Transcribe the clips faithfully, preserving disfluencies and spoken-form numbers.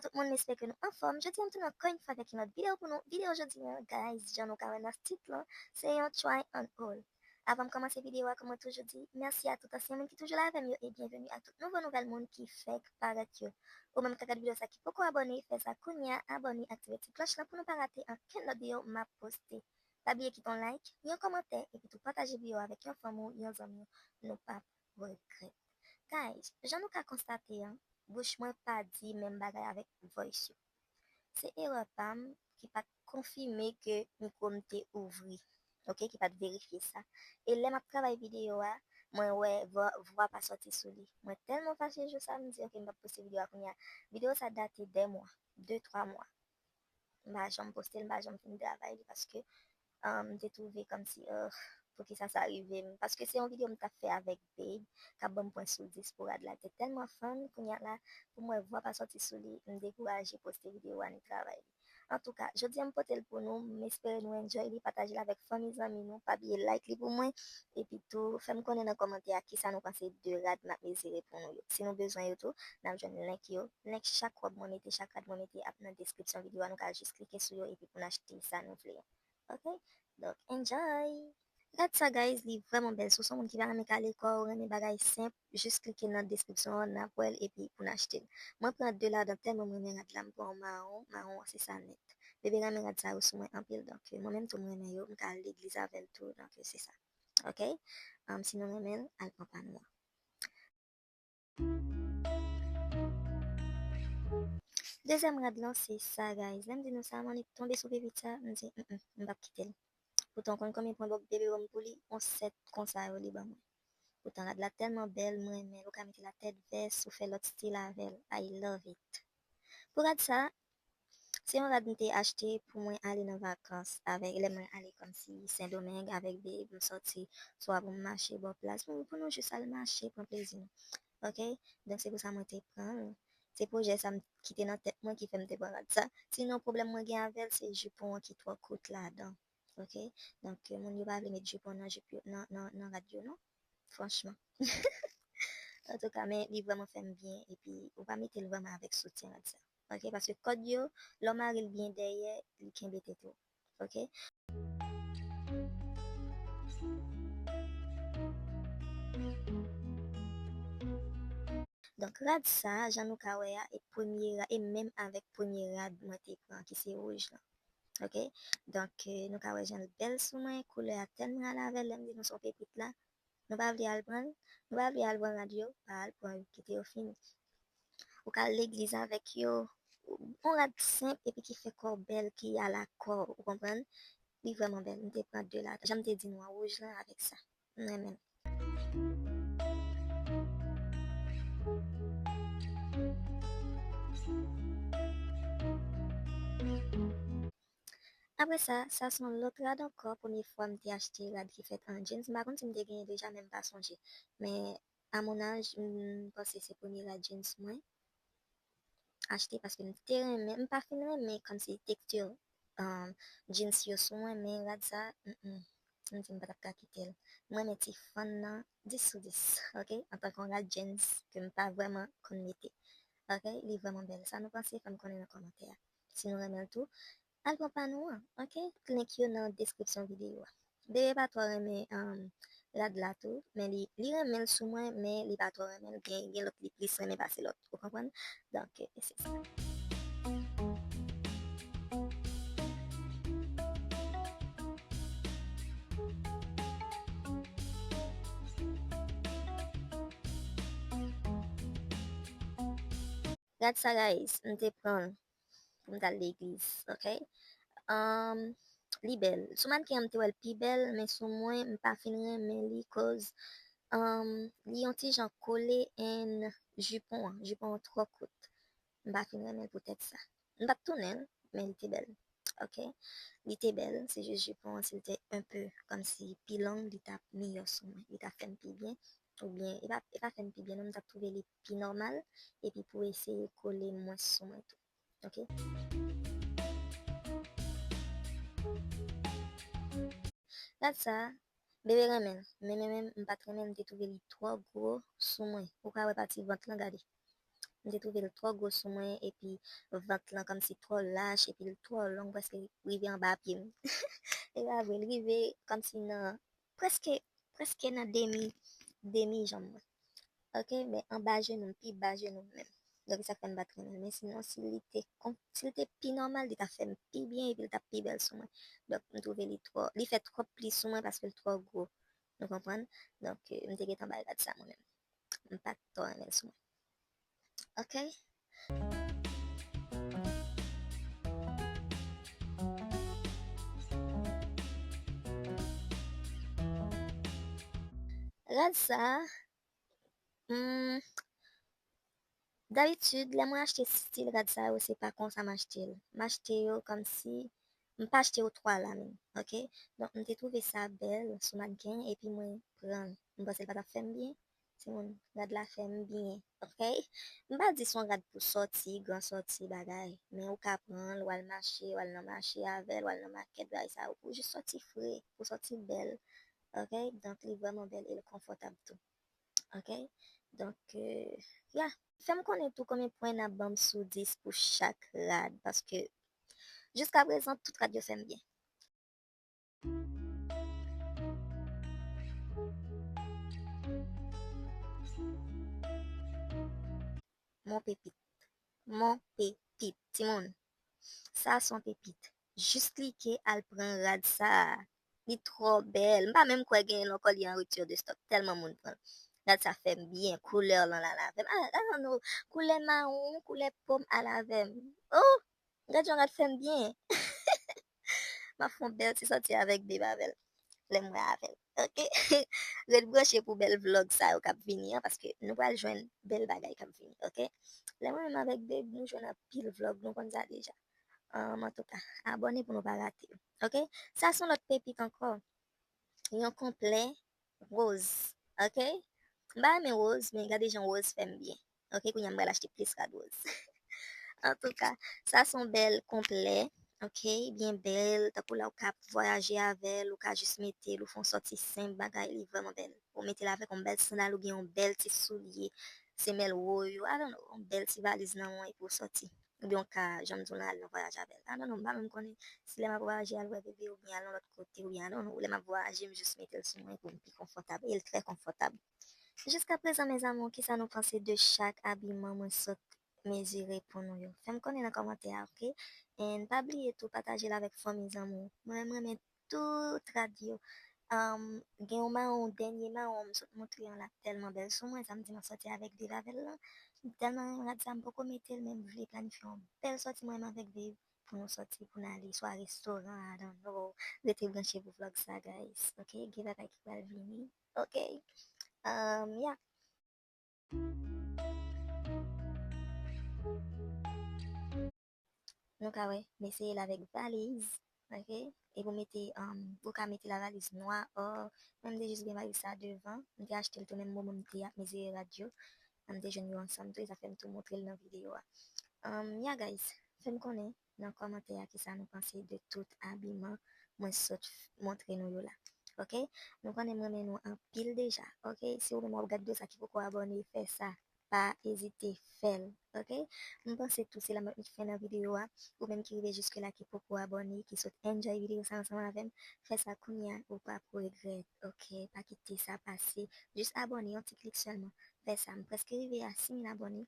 tout moun, m espere ke nou anfòm. Jodi a, m tounen ankò yon fwa avèk yon lòt videyo pou nou. Videyo jodi a, guys, jan nou ka wè nan tit lan, se yon try and haul. Avan m kòmanse videyo a, kòm mwen toujou di, mèsi a tout ansyen moun ki toujou la avè m yo e byenveni a tout nouvo nouvèl moun ki fèk parèt yo. Ou menm k ap gade videyo sa ki poko abòne, fè sa kounye a, abòne, aktive ti klòch lan pou nou pa rate ankenn lòt videyo m ap poste. Pa bliye kite yon like, yon kòmantè, epi tou pataje videyo a avèk yon fanmi w, yon zanmi w, nou p ap regrèt. Guys, jan nou ka konstate an, bouch mwen pa di menm bagay avèk voice yo. Se erè pa m ki pa t konfime ke mikwo m te ouvri, ok, ki pa t verifye sa. E lè m ap travay videyo a, mwen wè vwa, vwa pa sòti sou li. Mwen tèlman fache jou sa, m di, ok, m p ap poste videyo a kounye a. Videyo sa date dè mwa, de, twa mwa. M pa janm poste l, m pa janm fin travay li paske um, m te twouve kòmsi, uh, poukisa sa rive m. Paske se yon videyo m t ap fè avèk Babe, k ap ban m pwen sou dis pou rad la. L te tèlman fann, kounye a la, pou m wè vwa pa sòti sou li, m dekouraje poste videyo a ni travay li. Antouka, jodi a m pote l pou nou, m espere nou enjoy li, pataje l avèk fanmi zanmi nou, pa bliye like li pou mwen, epi tou, fè m konnen nan kòmantè a kisa nou panse de rad m ap mezire pou nou yo. Si nou bezwen yo tou, n ap jwenn link yo. Link chak wòb mwen mete, chak rad mwen mete ap nan deskripsyon videyo a, nou ka jis klike sou yo epi pou n achte sa nou vle an. Ok? Donk, enjoy! Rad sa, guys, li vrèman bèl. Si w se yon moun ki pa renmen kale kò w, renmen bagay senp, jis klike nan deskripsyon an, n ap wè l epi pou n achte l. Mwen pran de ladan tèlman m renmen rad la, m pran yon mawon, mawon an se sa nèt. Bebe renmen rad sa yo sou mwen anpil, donk, mwen menm tou m renmen yo, m ka al legliz avè l tou, donk, se sa. Ok? Um, si nou renmen l, al pran pa nou an. Dezyèm rad lan, se sa, guys. Lè m di nou sa, m annik tonbe sou pepit sa, m di, mm, mm, m p ap kite l. Poutan, w konn konbyen pwen bebe ban m pou li? Yon sèt konsa yo li ban mwen. Poutan, rad la tèlman bèl, m renmen l. Ou ka mete l a tèt vès, ou fè lòt stil avè l. I love it. Pou rad sa, se yon rad m te achte pou mwen ale nan vakans avèk, lè mwen ale kòmsi Sendomeng avèk Babe, m sòti swa pou m mache bò plaj, pou, pou nou jis al mache, pran plezi nou. Ok? Donk, se pou sa mwen te pran l. Se pwojè sa m, ki te nan tèt mwen ki fè m te pran rad sa. Sinon, pwoblèm mwen gen avè l, se jipon an ki twò kout ladan. Ok? Donk, moun yo pa vle met jipon nan jip yo, nan, nan, nan rad yo, non. Franchman. Antouka, men li vrèman fè m byen, epi ou pa mete l vrèman avèk soutyen rad sa. Ok? Paske kòd yo, lè w mare l byen dèyè, li kenbe tete w. Ok? Donk, rad sa, jan nou ka wè a, e premye ra-, e menm avèk premye rad mwen te pran, ki se wouj lan. Ok? Donk, eh, nou ka wè jan l bèl sou mwen, koulè a tèlman al avè l, lè m di nou se yon pepit la. Nou pa vle al pran l, nou pa vle al pran rad yo, pa al pran yo, kite yo fini. Ou ka al legliz avèk yo, yon rad senp epi ki fè kò w bèl, ki alakò, ou konprann? Li vrèman bèl, m te pran de la, jan m te di nou an, wouj lan avèk sa. M renmen l. Apre sa, sa se yon lòt rad ankò. Premye fwa m te achte rad ki fèt an jeans. M pa konn si m te genyen deja, men m pa sonje. Men, a mon âge, m panse se premye rad jeans mwen achte paske m te renmen, m pa fin renmen kòmsi teksti, um, jeans yo sou mwen, men rad sa, mm, mm, m di m pa t ap ka kite l. M renmen ti fann nan, dis sou dis, ok? Antanke yon rad jeans ke m pa vrèman konn mete. Ok? Li vrèman bèl. Sa nou panse, fè m konnen nan kòmantè a. Si nou renmen l tou, al pran pa nou an, ok? Link yo nan deskripsyon videyo a. Bebe pa twò renmen, um, rad la tou, men li, li renmen l sou mwen, men li pa twò renmen l. Gen, gen lòt li plis renmen pase lòt. Ou konprann? Donk, eh, se sa. Rad sa, guys, m te pran l pou m t al legliz, ok? Um, li bèl. Sou mannequin an, m te wè l pi bèl, men sou mwen, m pa fin renmen li, koz, um, li yon ti jan kole and jipon an. Jipon an twò kout. M pa fin renmen l poutèt sa. M p ap tounen l, men li te bèl. Ok? Li te bèl, se jis jipon an, si l te un peu kòmsi pi long, li t ap miyò sou mwen. Li t ap fè m pi byen. Oubyen, e pa, e pa fè m pi byen, non, m t ap twouve li pi nòmal. Epi pou eseye kole mwens sou mwen tou. Ok? Rad sa, bebe renmen l. Men, men, men, m pa t renmen l, m te twouve li twò gwo sou mwen. Ou ka wè pati vant lan, gade. M te twouve l twò gwo sou mwen, epi vant lan kòmsi twò lach, epi l twò long, prèske rive anba pye m. E pa vre, l rive kòmsi nan, prèske, prèske nan demi, demi janm mwen. Ok, men anba jenou m, pi ba jenou m menm. Donk, se sa k fè m pa t renmen l. Men sinon, si li te kon, si li te pi nòmal, li ta fè m pi byen, epi li t ap pi bèl sou mwen. Donk, m twouve li twò, li fè twòp pli sou mwen paske l twò gwo. Nou konprann? Donk, eh, m te gentan bay rad sa mwen menm. M pa t twò renmen l sou mwen. Ok? Rad sa, hmm, dabitid, lè mwen achte stil rad sa yo, se pa konsa m achte l. M achte yo kòmsi, m pa achte yo twa la menm, ok? Donk, m te twouve sa bèl sou mannken, epi mwen pran l. M panse l pa t ap fè m byen. Timoun, rad la fè m byen, ok? M pa di se yon rad pou sòti, gran sòti, bagay. Men ou ka pran l, w al mache, w al nan mache avè l, w al nan makèt, bagay sa yo. Pou jis sòti fre, pou sòti bèl, ok? Donk, li vrèman bèl e l konfòtab tou, ok? Donk, eh, ya. Fè m konnen tou konbyen pwen n ap ban m sou dis pou chak rad, paske jiska prezan, tout rad yo fè m byen. Mon pepit. Mon pepit. Timoun, sa se yon pepit. Jis klike al pran rad sa a. Li twò bèl. M pa menm kwè genyen l ankò, li an rupture de stock. Tèlman moun pran l. Rad sa fè m byen. Koulè lan al avè m. Ah, I don't know. Koulè mawon, koulè pòm al avè m. Oh! Gad jan rad fè m byen. M ap fè yon bèl ti sòti avèk Babe avè l. Lè m wè avè l. Ok? Ret branche pou bèl vlog sa yo k ap vini an, paske nou pral jwenn bèl bagay k ap vini, ok? Lè mwen menm avèk Babe, nou jwenn anpil vlog, nou konn sa deja. Ann, antouka, abòne pou nou pa rate yo, ok? Sa se yon lòt pepit ankò. Yon konplè woz, ok? M pa renmen woz, men gade jan woz fè m byen. Ok, kounye a m pral achte plis rad woz. Antouka, sa se yon bèl konplè, ok, byen bèl, tankou lè w ka ap vwayaje avè l, ou ka jis mete l, ou fè yon sòti senp, bagay, li vrèman bèl. Ou mete l avèk yon bèl sandal oubyen yon bèl ti soulye, semèl wo yo, I don't know, yon bèl ti valiz nan men w epi w sòti. Oubyen w ka, jan m di w lan, al nan vwayaj avè l. I don't know, m pa menm konnen si lè m ap vwayaje al wè bebe oubyen al yon lòt kote oubyen I don't know, lè m ap vwayaje, m jis mete l sou mwen pou m pi konfòtab. E l trè konfòtab. Jiska prezan, mes amours, kisa nou panse de chak abiman mwen sot mezire pou nou yo? Fè m konnen nan kòmantè a, ok? And pa bliye tou pataje l avèk fanmi, zanmi w. Mwen menm, m renmen tout rad yo. Um, gen yon mawon, dènye mawon m sot montre an la, tèlman bèl sou mwen, sa m di m ap sòti avèk Babe avè l lan. M tèlman renmen rad sa, m poko mete l, men m vle planifye yon bèl sòti mwen menm avèk Babe pou nou sòti, pou n ale swa restoran, I don't know. Rete branche pou vlog sa, guys. Ok, gen bagay ki pral vini. Ok. Um, yeah. Nou ka wè, m eseye l avèk valiz, ok? Epi w mete, um, ou ka mete lavaliz nwa, or, mwen m te jis gen valiz sa devan, m te achte l tou menm moman m te ap mezire rad yo, m te jwenn yo ansanm tou, e sa fè m tou montre l nan videyo a. Um, yeah, guys, fè m konnen nan kòmantè a kisa nou panse de tout abiman mwen sot montre nou yo la. Ok? Nou konnen m renmen nou anpil deja. Ok? Si ou menm w ap gad videyo sa ki poko abòne, fè sa. Pa ezite fè l. Ok? M panse tou se la m ap met fen nan videyo a. Ou menm ki rive jiske la ki poko abòne, ki sot enjoy videyo sa ansanm avè m, fè sa kounye a, ou p ap regrèt. Ok? Pa kite sa pase. Jis abòne, yon ti klik sèlman. Fè sa. M prèske rive a sis mil abòne.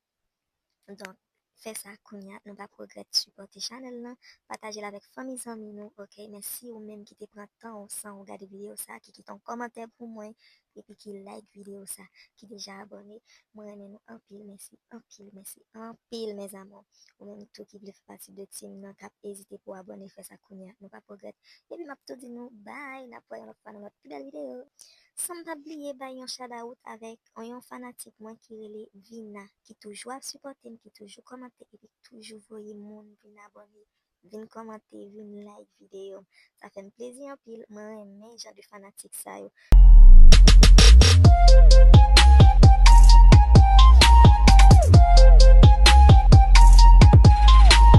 Donk, fè sa kounye a, nou p ap regrèt sipòte chanèl lan, pataje l avèk fanmi zanmi nou, ok? Mèsi ou menm ki te pran tan ou san ou gade videyo sa, ki kite yon kòmantè pou mwen, epi ki like videyo sa, ki deja abòne. Mwen renmen nou anpil, mèsi anpil, mèsi anpil, mes amours. Ou menm tou ki vle fè pati de team nan, k ap ezite pou abòne, fè sa kounye a, nou p ap regrèt. Epi m ap tou di nou bye, n ap wè yon lòt fwa nan lòt pi bèl videyo. San m pa bliye bay yon shout out avèk yon fanatik mwen ki rele Vina, ki toujou ap sipòte m, ki toujou kòmante epi toujou voye moun vin abòne, vin kòmante, vin like videyo m. Sa fè m plezi anpil, mwen renmen jan de fanatik sa yo.